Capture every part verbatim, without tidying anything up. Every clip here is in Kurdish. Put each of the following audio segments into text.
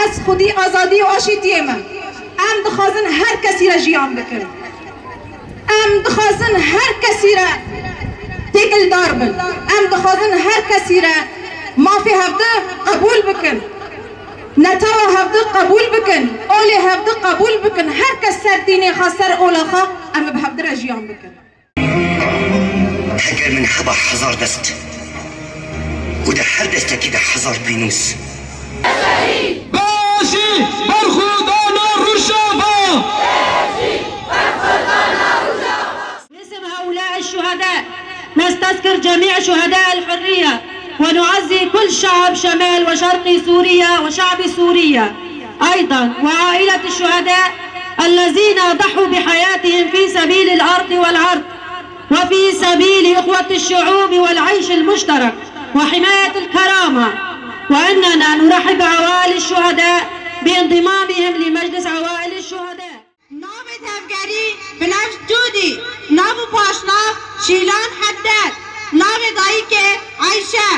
Ez xwedî azadî û aşîtiyê me. Em dixwazin her kesî re jiyan bikin. Em dixwazin her kesî re têkildar bin. Em dixwazin her kesî re mafê hevdi qebûl bikin. Netewa hevdi qebûl bikin. Olê hevdi qebûl bikin. Her kes ser dînê xwe, ser ola xwe, em bi hevdi re jiyan bikin. Heger min heba hezar dest û di her destekî de hezar pînûs. Bajî berxwedana Rojava! باسم هؤلاء الشهداء نستذكر جميع شهداء الحرية، ونعزي كل شعب شمال وشرق سوريا وشعب سوريا أيضا، وعائلة الشهداء الذين ضحوا بحياتهم في سبيل الأرض والعرض، وفي سبيل أخوة الشعوب والعيش المشترك وحماية الكرامة. وإننا نرحب بعوائل الشهداء بانضمامهم لمجلس عوائل الشهداء. Navê tevgerî bi nav Cûdî, nav û paşnav Şîlan Hedder, navê dayikê Eyşe,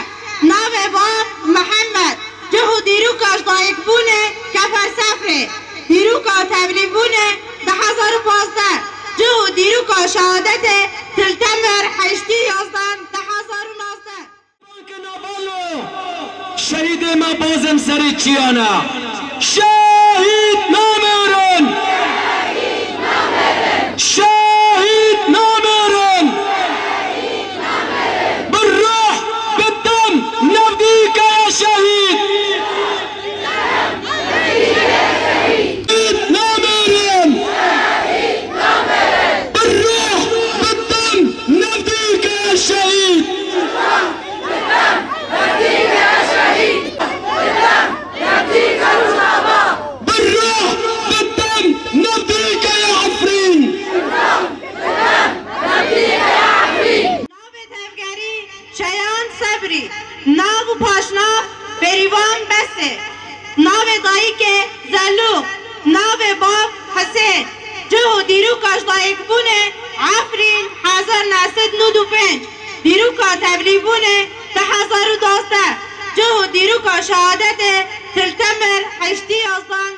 navê bav Mihemed, cih û dîroka ji dayikbûnê Kefer Sefrê, dîroka tevlîbûnê du hezar û pazdeh, cih û dîroka şehadetê Til Temir heştê yazdan du hezar û nazdeh. Şehîdê me bazem serê çiyana. Şehîd namêrin! Şehîd namêrin! Bi ruh, bi dem, nevdîkeye şehîd! Şehîd namêrin! Bi ruh, bi dem, nevdîkeye şehîd! Bi ruh, bi dem, nevdîkeye Efrîn! Navê tevgerî Çeyan Sebrî, nav û paşnav Berîvan Besê, navê dayikê Zelû, navê bav Hisên, cih û dîroka ji dayikbûnê Efrîn hezar neh sed nod û pênc, dîroka tevlîbûnê du hezar û duwazdeh, cih û dîroka şehadetê Til Temir heştê yazdan